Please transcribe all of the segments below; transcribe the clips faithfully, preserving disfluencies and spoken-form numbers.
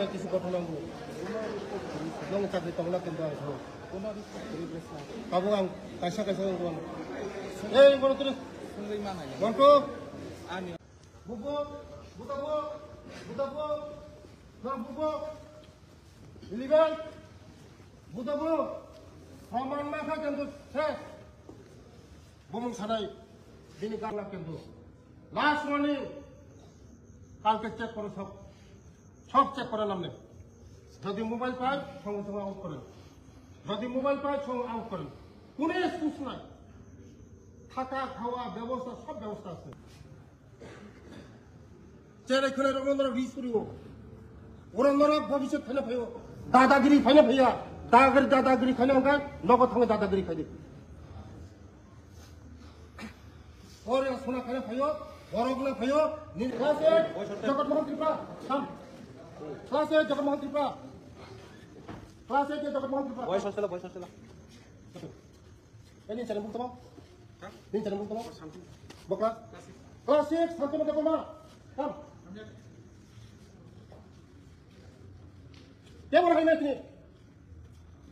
Kisu kothok nango. Nong chakri tongna kendo ang thang. Abo ang kaisa kaisa ang thang. Ei, bono tiri. Monto. Bubo, buta bo, buta bo, nang bubo. Iligan, buta bo. Proman ma kha kendo se. Bomong sanai. Bini gangla kendo. Last warning. Kalke check koro sob. Sob check kore namne. Jodi mobile pai, songe songe out kore. Jodi mobile pai, songe out kore. Kune excuse nai. Thaka, khawa, bebosta, sob bebosta ase. Cherai khwlai rok norok ri suri o. Oro norok bhobishyot phaina phaio. Dadagiri phaina phaiya. Dadagiri, dadagiri khaina hwnkhe nogo thangwi dadagiri khaidi. Oro sona khaina phaio, borok na phaio, ni class eight, Jagat Mohan Tripura, sam. Class eight, Jagat Mohan Tripura. Class eight, Jagat Mohan Tripura. Boys hostel, boys hostel. Ini channel bukto mo? Ini channel bukto mo? Bokla? Class six, Santu Mata Koma. Sam. Dia mana ini sini?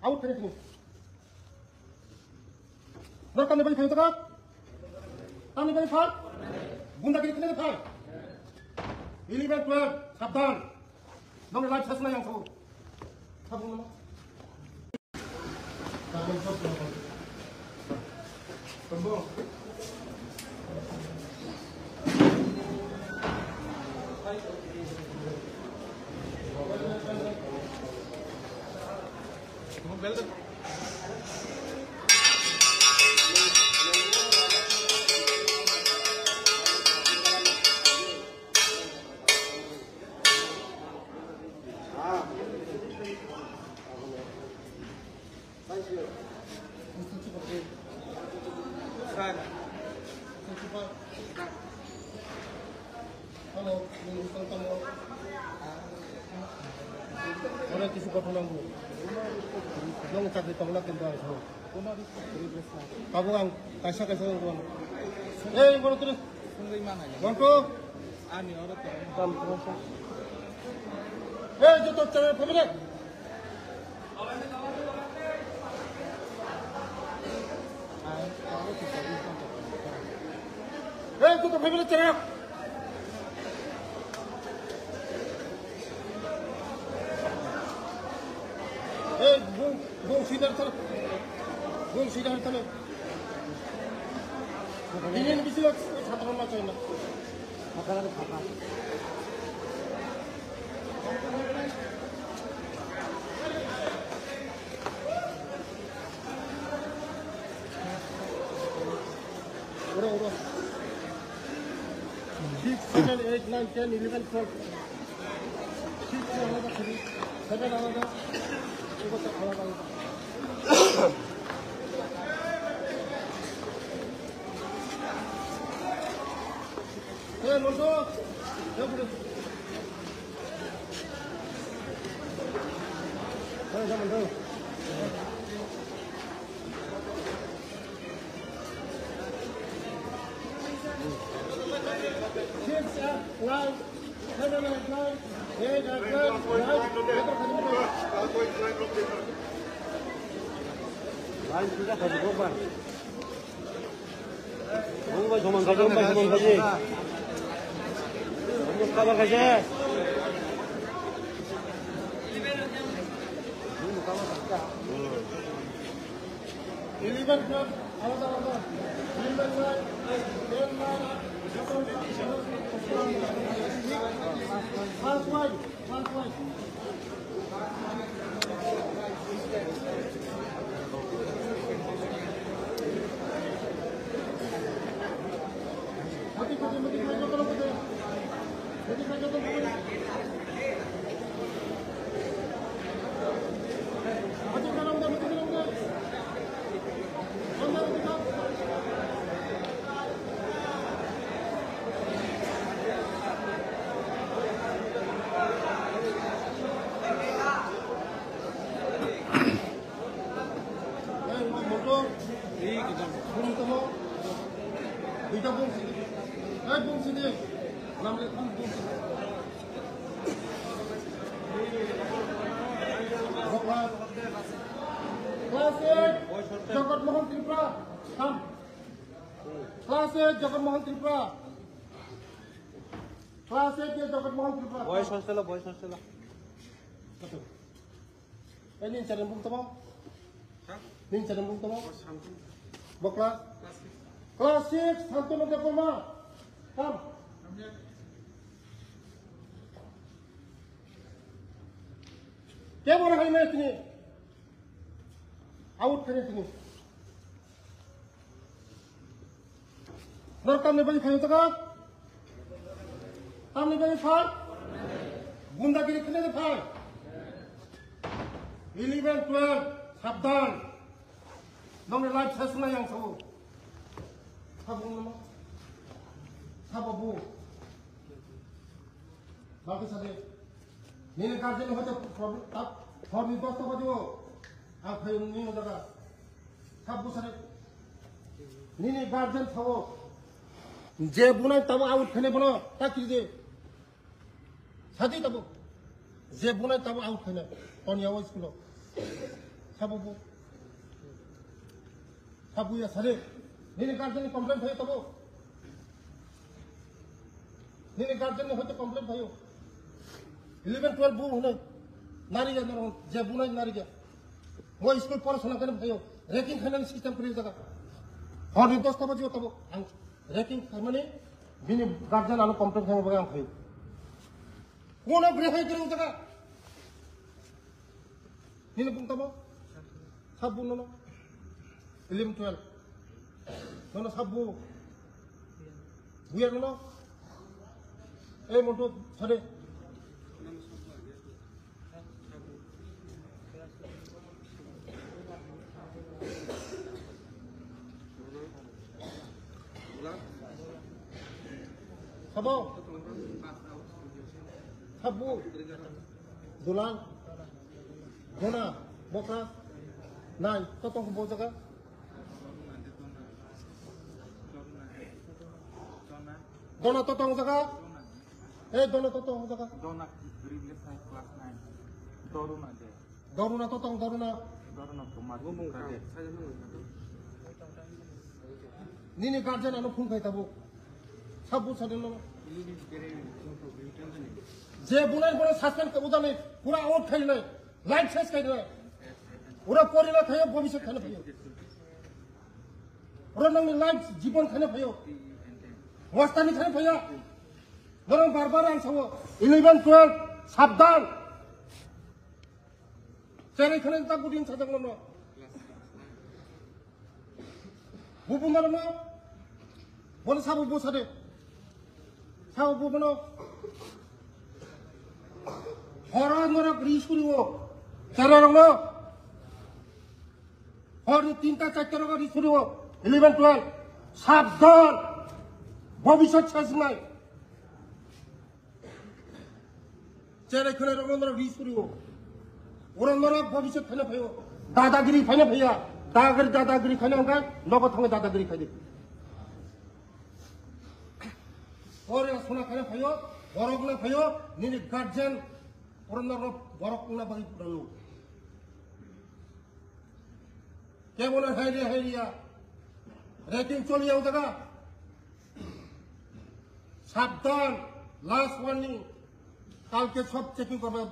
Out sini sini. Nor tamni bari phai taka? Tamni bari phai? Gundagiri khna phai? Eleven, twelve, sabdan. Nong life sasna yang sabu. Sabu nama? Oro kisu kothok nango. Nong chakri tongna kendo ang thang. Abo ang kaisa kaisa ang thang. Ei, bono tiri. Monto. Ei, joto chara phabile. Ei, joto phabile chara. Ei, bung, bung sida thar. Bung sida thar. Ini ni bisingo sathrom ma chaina. Uro, uro. Six, seven, eight, nine, ten, eleven, twelve. Six alada, seven alada. Ego to alada, alada. Hey, Monto. Hey, Monto. Hey, Monto. Six, eight, nine, seven, eight, nine, eight, eight, nine, nine. Line sudah kasih gua, Bang. Bung bai soman khaji, bung bai soman khaji. Bung kabar khaji. Eleven, twelve, alada, alada. Eleven, nine, ten, nine, first line. Bung tamo. Duita bung sidi. Hai bung sidi. Namle bung bung sidi. Jagat Mohan Tripura, come. Class eight, Jagat Mohan Tripura. Class eight, Jagat Mohan Tripura. Boys hostel, boys hostel. Ini channel bung tamo? Hah? Ini channel bung tamo? Oh, Santun. Bokla? Class six. Class six, Santun Debbarma. Come. Kemana hai match ni? Out kare tini. Nor tamni bagwi phaio taka? Tamni bagwi phai? Gundagiri khne de phai. Eleven, twelve, sabdan. Nongni life sesna yang sabo. Sabo namo. Sabo bu. Baki sade. Nini guardian hoite problem tak. Horni dosta bajo. Ang phaio nini jaga. Sabo sade. Nini guardian thawo. Je bunai tamo out khne bono takri de. Sadi tabo. Je bunai tabo out khaina. Toni awo school o. Sabo bo. Sabo ya sare. Nini guardian ni complaint thayo tabo. Nini guardian ni hoite complaint thayo. Eleven twelve bu hwnwi. Nari ya naro. Je bunai nari ya. Mo school porasona khaina thayo. Ranking khaina system kri jaga. Hor ni dosta bajo tabo. Ang ranking khaimani. Bini guardian ano complain khaima bagwi ang phaio. Kuno brehai kwrwng jaga. Nini bung tamo? Sabo nono. Eleven twelve. Nono sabo. Buya nono. Eh, monto sade. Sabo. Sabo. Dulang. Dona. Bokra. Nai. Totong bo jaga. Dona totong jaga. Eh, dona totong jaga. Dona green left side class nine. Doruna de. Doruna totong, doruna. Doruna kumar. Nini guardian ano phone khai tabuk. Sabu sadeno. Je bunai bono suspend ka udani pura out khai nai. Life ses khai nai. Ura pori na thayo, bobiswt khai na phayo. Ura nangni life jibon khai na phayo. Wastani khai na phayo. Norong bar bar ang sawo. Eleven, twelve, sabdan. Cherai khwnai ta buding sajak nono. Bubu nono. Bono sabo bu sade. Sabo bu bono. Horo norok ri suriwo. Cherai rokno. Hor ni tinta charta rok ri suriwo. Eleven, twelve. Sabdan. Bobiswt sesnai. Cherai khwnai rok norok ri suriwo. Oro norok bobiswt phaina phaio. Dadagiri phaina phaiya. Dagir dadagiri khaina hwnkhe nogo thangwi dadagiri khaidi. Oro sona khaina phaio. Borok na phaio. Nini guardian. Oro norok borok na bagwi rwlo. Kebono hairi hairiya. Rating choliya o jaga. Sabdan, last warning. Kalke sob checking korbe.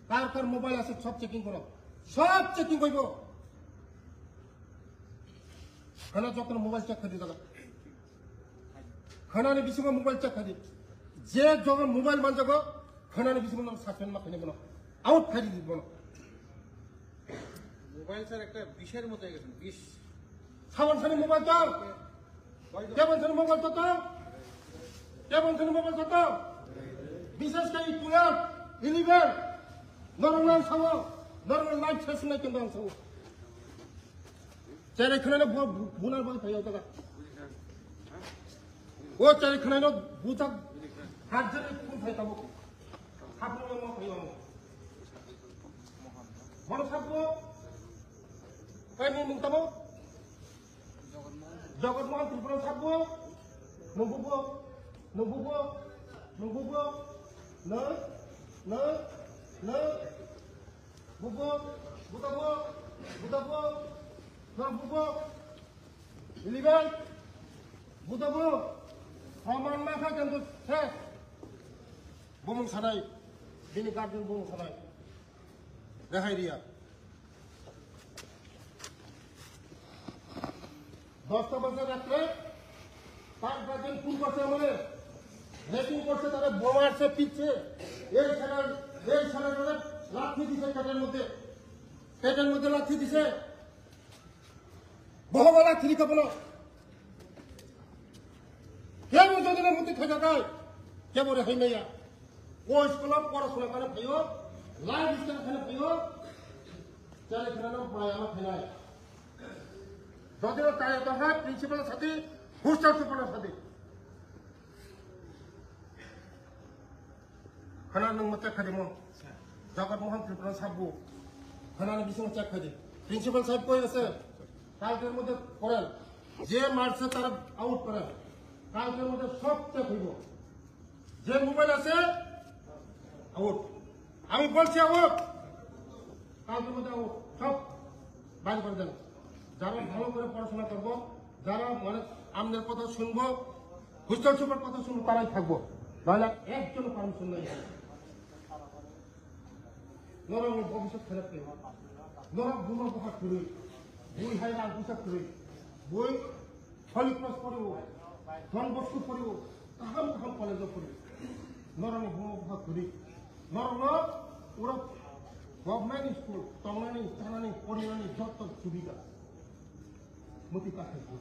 Kar kar mobile ase sob checking koro. Sob checking koibo. Khana jotno mobile check khadi jaga. Khanani bisingo mobile check khadi. Je jogo mobile manjago, khanani bisingo nang suspend ma khaini bono. Out khadi di bono. Mobile sir একটা বিষের মতো হয়ে গেছে, বিষ। সাবান সানি মোবাইল তো? কয়জন? কেমন সানি মোবাইল তো তো? কেমন সানি মোবাইল তো তো? বিশেষ করে টুয়েলভ, ইলেভেন, নরমাল সাবো, নরমাল লাইফ শেষ নাই কিন্তু সাবো। Cherai khwnai no bu-, bu-, bunar bai phai o jaga. O cherai khwnai no bujak. Hajjani kun phai tabo. Hapno no phai o. Bono sabo. Kai mung mung tabo. Jagat Mohan Tripura sabo. Nunggu bo. Nunggu bo. Nunggu bo. Na. Na. Na. Bubo, butabo, butabo. Buko, eleven, budabu, Roman Makha Kendra ses. Bumung sanai, bini guardian bumung sanai. Rehai riya. দশটা বাজে রাত্রে, তার guardian phone করছে আমাদের, রেকিং করছে, তারা বোমা আসছে, পিটছে, এই ছেলে, এই ছেলেটারে লাথি দিছে পেটের মধ্যে, পেটের মধ্যে লাথি দিছে, বহবা লাথি দিকে বলো। কেন যদি না মতে খেতে খায়, কেবল রেহাই মেয়া। ও স্কুলে পড়াশোনা করে ভাইও, লাইফ স্টাইল খানে ভাইও, চালে খানে নাম পড়ায় আমার খানায়। যদি না তাই তো হয় প্রিন্সিপাল সাথে, হোস্টেল সুপার সাথে। Khana nwng mo check khaidi mo. Jagat Mohan Tripura sabbu. Khana nwng bising check khaidi. Principal sahib koi ase? কালকের মধ্যে করেন। যে মারছে তারা আউট করেন। কালকের মধ্যে সব চেক হইব। যে মোবাইল আছে আউট। আমি বলছি আউট। কালকের মধ্যে আউট। সব বার করে দেন। যারা ভালো করে পড়াশোনা করবো, যারা মানে আমাদের কথা শুনবো, হোস্টেল সুপার কথা শুনবো, তারাই থাকবো। নাহলে একজনও পারমিশন নাই। Norok ni bobiswt khairok twi. Norok buma bwkha kwrwi. Bui hai rang puisa kwrwi. Bui Holy Cross poriwo. Don Bosco poriwo. Kaham kaham college o poriwo. Norok ni buma bwkha kwrwi. Norok no uro government school tongnani, chanani, porinani jotto subida. Muti kathai bo.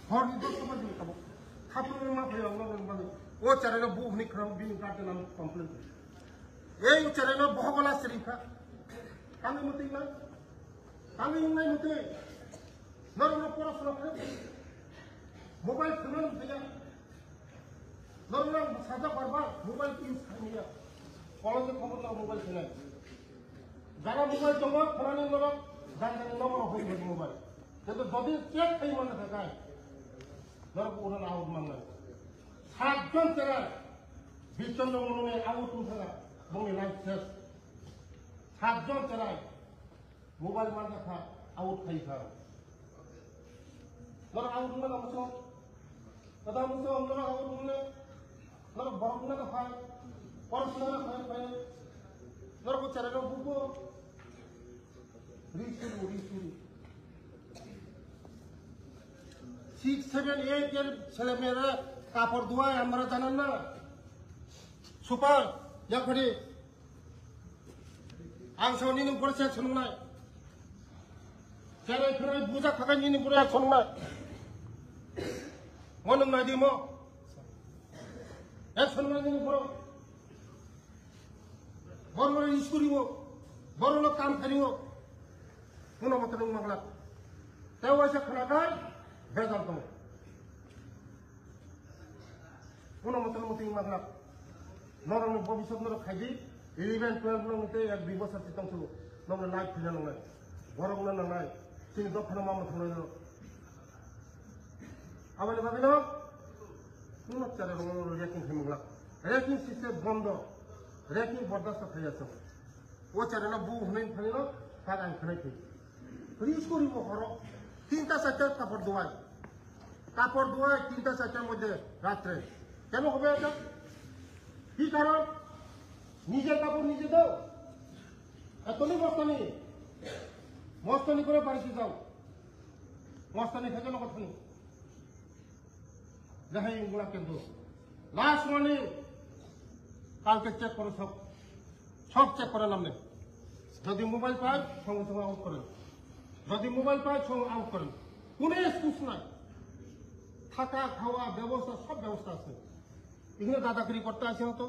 Hor ni dos somoi jini tabuk. Khapru ma phai ang norok bani. O chara no bu hni khram bini kate nam complain. Ei chara no bohogola sri kha. Kami muti na. Kami nai muti. Norok no pora sura kha. Mobile phone no muti ya. Norok no saja barbar mobile use kha niya. College khobor no mobile phone. Jara mobile tongo, khorani norok, jani jani norok hoi hoi mobile. Kintu jodi check khai mano kha kai, norok uro na out mangnai. Satjon cherai, Bishchandra Murmuni out wngkha, bongni life ses. Satjon cherai, mobile manja kha, out khai kha. Norok out wngna muchung. Kada muchung norok out wngna. Norok borok wngna phai. Porosna phai phai. Norok chara rok buko. Ri suru, ri suru. Six, seven, eight er sele mere kapor duai amra janan na. Super, yakhari. Ang sao nini bwrwi se swngnai. Cherai kherai buja khakai nini bwrwi se swngnai. Mo nwng nai di mo. Ek swngnai nini bwrwi. Bor bor iskuri o. Bor bor kam khari o. Kuno moto nwng mangla. Tei waisa khwnakhai bejal tongo. Kuno moto nwng twi mangla. Norokni bobiswt norok khaidi, eleven, twelve norok tei ek dui bosor si tongsu, norokni life phina nangnai. Borokno nangnai, chini dophano ma mwthangnaino. Aboni bagwino, kuno chara rokno raking khai mangla. Raking system bondo, raking bordast khaiya chwng. O charano bu hwnwi phaino, tak ang khwnai phi. Ri suri bo horo, tinta charta kapor duai. Kapor duai tinta charta moddhe ratre. Keno hobe eta? Ki karon? Nijer kapor nije do. Etoni mostoni. Mostoni kore bari si jao. Mostoni khaje logo thani. Jahai ungula kendo. Last warning. Kalke check koro sob. Sob check kore namne. Jodi mobile pai, songe songe out kore. Jodi mobile pai, songe out kore. Kuno excuse nai. Thaka, khawa, bebosta, sob bebosta ase. Ekhane dadagiri korte aise hoto.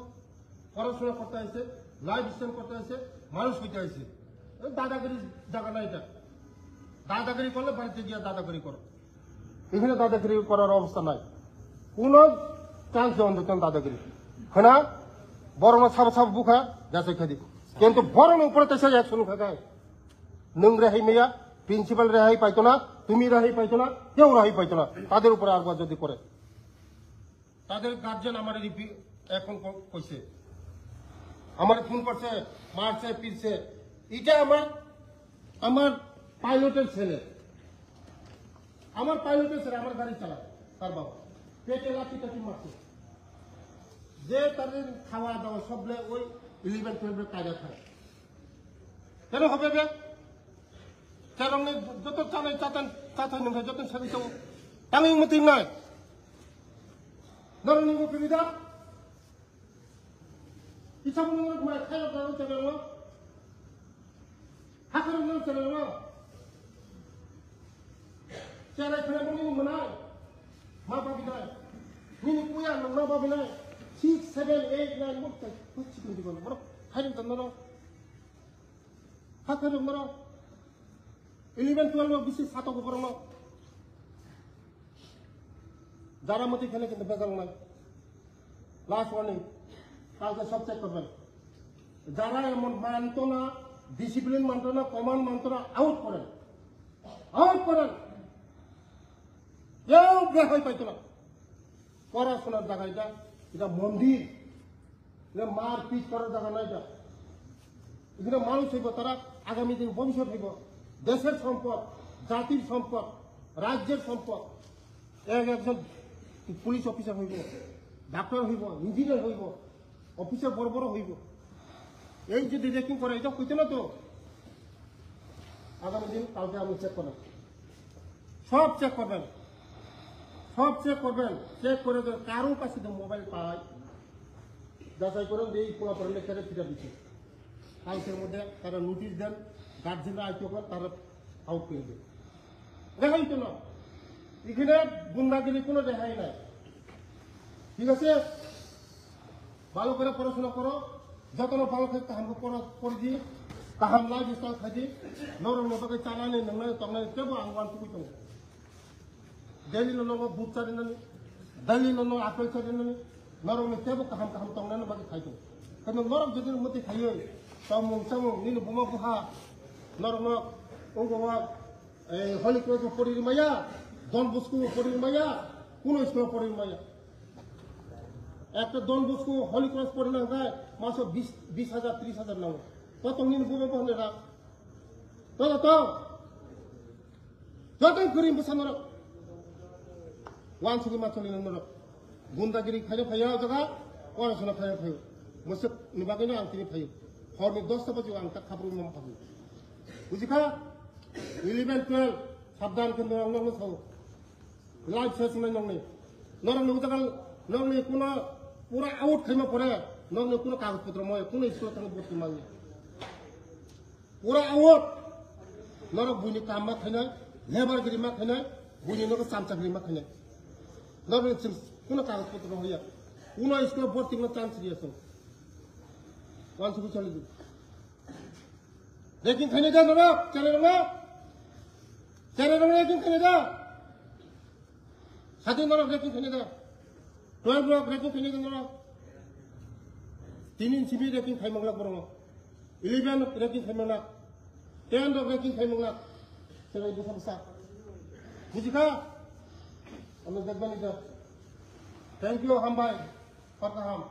পড়াশোনা করতে আইছে, life style করতে আইছে, মানুষ হইতে আইছে। এ দাদাগিরি জায়গা না এটা। দাদাগিরি করলে বাড়িতে গিয়ে দাদাগিরি করো। এখানে দাদাগিরি করার অবস্থা নাই। কোনো চান্স দেওয়া যেত না দাদাগিরি। হ্যাঁ না? বড় না সাব সাব বুখা, যাচাই খাদি। কিন্তু বড় না উপরে তেসে অ্যাকশন খাগায়। নং রেহাই মেয়া, প্রিন্সিপাল রেহাই পাইতো না, তুমি রেহাই পাইতো না, কেউ রেহাই পাইতো না। তাদের উপরে আরবার যদি করে। তাদের গার্জিয়ান আমার রিপি-, এখন ক-, কইছে, আমার ফোন করছে, মারছে, পিটছে। এটা আমার, আমার Piloter sele. Amar piloter sele, amar gari chalai. Tar baba. Pete lati tati marse. Je tare khawa dawa soble oi eleven twelve re kaida khai. Keno hobe be? Chalong ni joto chanai chatan, chatan nungkha joto sabi to. Tangi muti nai. Norok nunggu kibida. Isa mo nunggu kumai khayo dawa chalai lo. Hakar nunggu chalai lo. Chalai khana mo nunggu manai. Ma babi nai. Nini kuya nung ma babi nai. Six, seven, eight, nine, mo tai. Mo chikon chikon. Borok khayo tanno. Hakhe rok moro. Eleven twelve rok bisi sato ko borok no. Jara mati khele kintu bejal nai. Last warning. Kalke sob check korben. Jara emon mantona, discipline mantona, command mantona, out koren. Out koren. Keu behoi paitona. Pora sonar jaga ita, ita mondir. Ita mar pit kora jaga nai ita. Ita manush hoibo tara agami din bhobishyot hoibo. Desher sompod, jatir sompod, rajyer sompod. Ek ekjon police officer hoibo, doctor hoibo, engineer hoibo, officer boro boro hoibo. Ei jodi ragging kore, ita hoito na to. Agami din kalke ami check korbo. Sob check korben. Sob check korben. Check kore je karo kache de mobile pai. Jasai kore de ei pola porle kere phira diche. Kalker moddhe tara notice den, guardian ra aito kore tara out kore de. Rehai to no. Ekhane gundagiri kono rehai nai. Thik ache? Bhalo kore porashona koro, jotono bhalo khe kaham khe poro-, pori di, kaham lifestyle khai di, norok no bagwi chanani, nwngnani, tongnani tebo ang uansugwi tongo. Daily no nogo bud charinani, daily no nogo apple charinani, norok ni tebo kaham kaham tongnani bagwi khai tongo. Khe norok jodi mwtwi khaiwi, tongmung chamung, nini buma buha, norok no, ungko wa, eh, Holy Cross o pori maya, Don Bosco o pori maya, kuno school o pori maya. Ekta Don Bosco Holy Cross porina hwnkhe maso bis, bis hajar, tris hajar nango. To tongni bo bo hwnwi rak. To to. Joto gurib bwsa norok. Wansugwi ma choli norok. Gundagiri khaino phaiya o jaga, porasona khaino phaio. Mwswk ni bagwino ang tini phaio. Horni dosta baji ang tak khabrwi ma phaio. Bujikha? Eleven, twelve, sabdan khe norok nokno sao. Life se sinai nokni. Norok ni ujagal nokni kuno pura out khaima pore nokni kuno kagoj potro moy kuno school thang bot manya. Pura out. Norok buini kam ma khainai, lebar giri ma khainai, buini nogo chamcha giri ma khainai. Norok ni kuno kagoj potro hoya. Kuno school bot tingno chance riya song. Wan suku chali di. Ragging khainai da norok, chale rok na? Chale rok ragging khainai da? Sadi norok ragging khainai da? Twelve rok ragging khainai da norok? Tinin simi ragging khai manglak borok. Eleven rok ragging khai manglak. Ten rok ragging khai manglak. Chale bwsa bwsa. Bujikha? Ano jagbani da. Thank you, hambai. Hor kaham.